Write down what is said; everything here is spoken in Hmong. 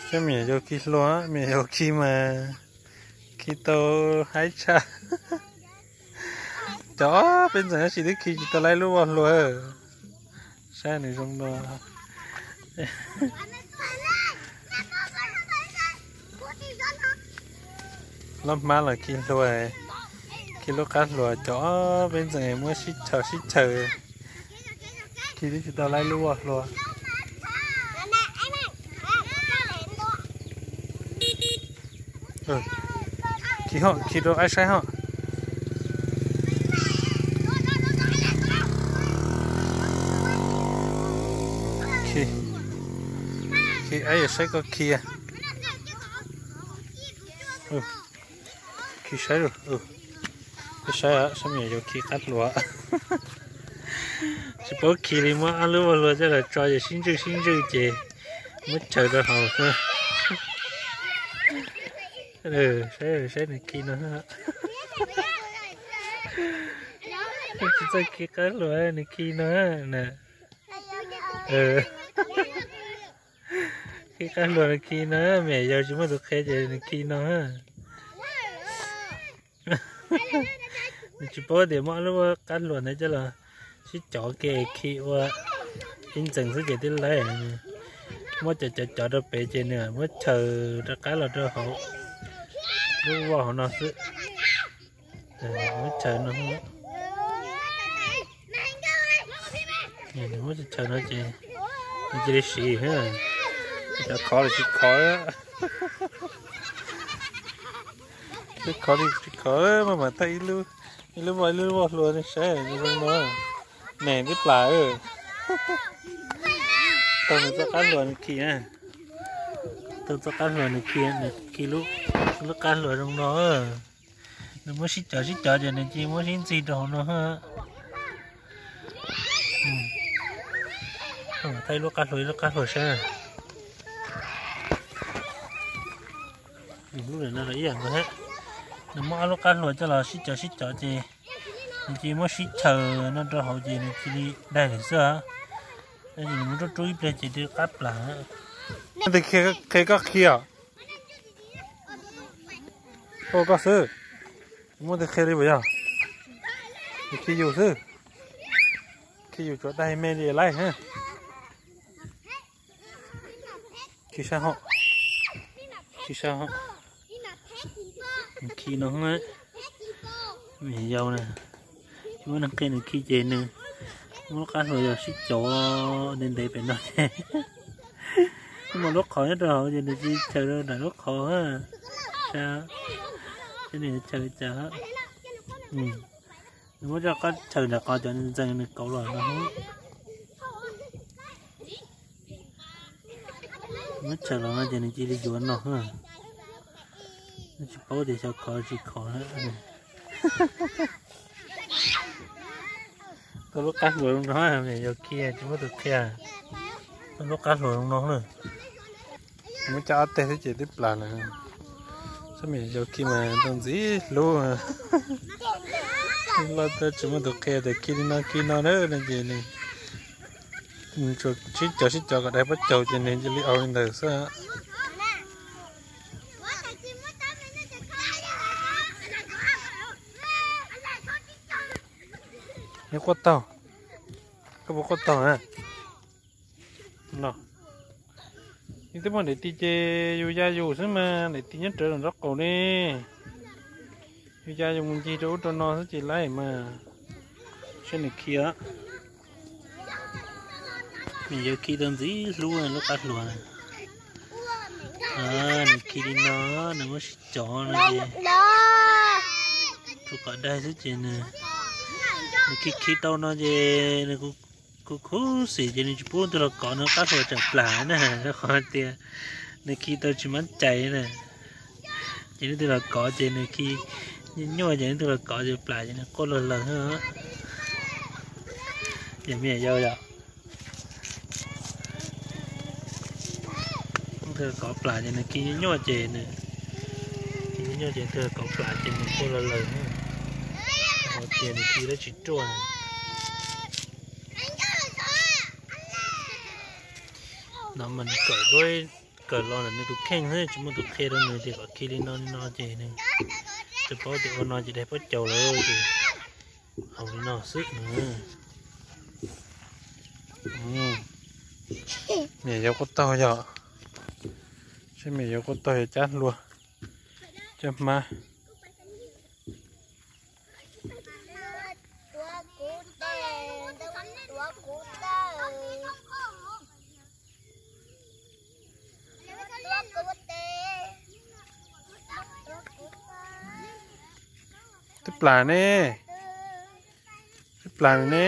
Saib me nyuam yaus khi hlua, me nyuam yaus khi mas khi tau haib tshaj. Cov peb ntxeem tab sis twb khi tsis tau laib lub voj hlua. Saib nws zoo no. Loj hmab los khi hlua, khi lub qab hlua, cov peb ntxeem muab sib chaws sib chaws, khi twb tsis tau laib lub voj hlua. Khi ho, khi rau qaib saib ho. Khi, khi aib saib koj khi. Khi saib, saib, saib me nyuam yaus khi qab hlua. Tsis paub khi li, muab ob lub voj hlua coj los tso ces sib ntswj sib ntswj ces muab chaws rau hauv. Saib, saib nws khi no. Tsis txawj khi qab hlua nws khi no na. Khi qab hlua nws khi no, me nyuam yaus tsis muaj tus qhia ces nws khi no. Nws tsis paub tias muab ob lub qab hlua ntawd coj los sib cov ke khi ua ib ntxees xwb ces twb laib. Muab cov cov cov rau pem ces nws muab chaws rov qab los rau hauv lub voj hauv no xwb. Muab chaws no, muab chaws no ces nws cia li siv. Cov khov los tsis khov, twb khov li tsis khov, maj mam thaij ib lub, ib lub voj, ib lub voj hlua nej saib zoo no. Neeg twb plam. Tau nws txoj qab hlua nws khi na. Tau txoj qab hlua nws khi, nws khi lub qab hlua zoo no. Nws muab sib cov sib cov ces nws cia li muab sib ntxig rau hauv no. Thaij ib lub qab hlua ib lub qab hlua saib. Lub no los ib yam nkaus thiab. Nws muab ob lub qab hlua coj los sib cov sib cov ces nws cia li muab sib chaws no rau hauv ces nws cia li daig lawm xwb. Tab sis nws muab rub rub ib pliag ces twb qab plam. Tus qhia koj khi os? Ua koj xwb. Muaj tus qhia li puas yog? Nws khi yus xwb. Khi yus tsuas daig me li laib. Khi sab hauv, khi sab hauv. Nws khi no, me nyuam yaus na, tsis muaj neeg qhia nws khi ces nws muab lub qab hlua yog sib cov ntev ntev pem no ces muaj lub qhov nyob rau hauv ces nws cia li chaws rau nram lub qhov. Sab, nws chaws cas, nws muab coj qab chaws nram qhov cov ntxees nws kauv los no. Muab chaws los no ces nws cia li yuav no. Tsis paub tias xyov khov tsis khov. Tau lub qab hluas zoo no, me nyuam yaus khi tsis muaj tus qhia. Tau lub qab hluas zoo no na. Muab coj ob teg xwb ces twb plam lawm. Saib me nyuam yaus khi mas tau ntxim hlub. Loj tsis muaj tus qhia tias khi li no khi no na no ces nws sib cov sib cov kom daig pob caug ces nws cia li au li ntawd xwb. Nws quaj taug, koj puas quaj taug na? No, nws twb muaj daim tis ces yus ya yus xwb mas, daim tis nyob rawv nraub qaum ne. Yus ya yus mus ncig rau ub rau no xwb ces laib mas. Saib nws khi. Nws yuav khi tau ntxim hlub lub qab hluas. Nws khi li no, nws muab sib cov no ces rau kom daig xwb ces nws, nws khi khi tau no ces nws kuj khuv xim ces nws tsis pub leej twg los kov nws qab hluas tsam plam na, rau qhov tias nws khi tau tsis mab cais na. Ces leej twg los kov ces nws khi nyuaj nyuaj ces leej twg los kov ces plam ces nws quaj lawg lawg. Yog me nyuam yaus yom. Leej twg los kov plam ces nws khi nyuaj nyuaj ces nws, khi nyuaj nyuaj ces leej twg los kov plam ces nws quaj lawg lawg. Qhov tias nws khi lawv tsis ruaj. No mas nws kawm duab Kawm los ntawm nws tus kheej xwb, tsis muaj tus qhia rau nws tias kom khi li no li no ces nws tsis paub tias ua no ces daig pob caus lawm ces haus li no xwb no. Niam yau quaj taug yog, seb niam yau quaj taug yog cab hlua, cab hmab. Twb plam ne, twb plam ne.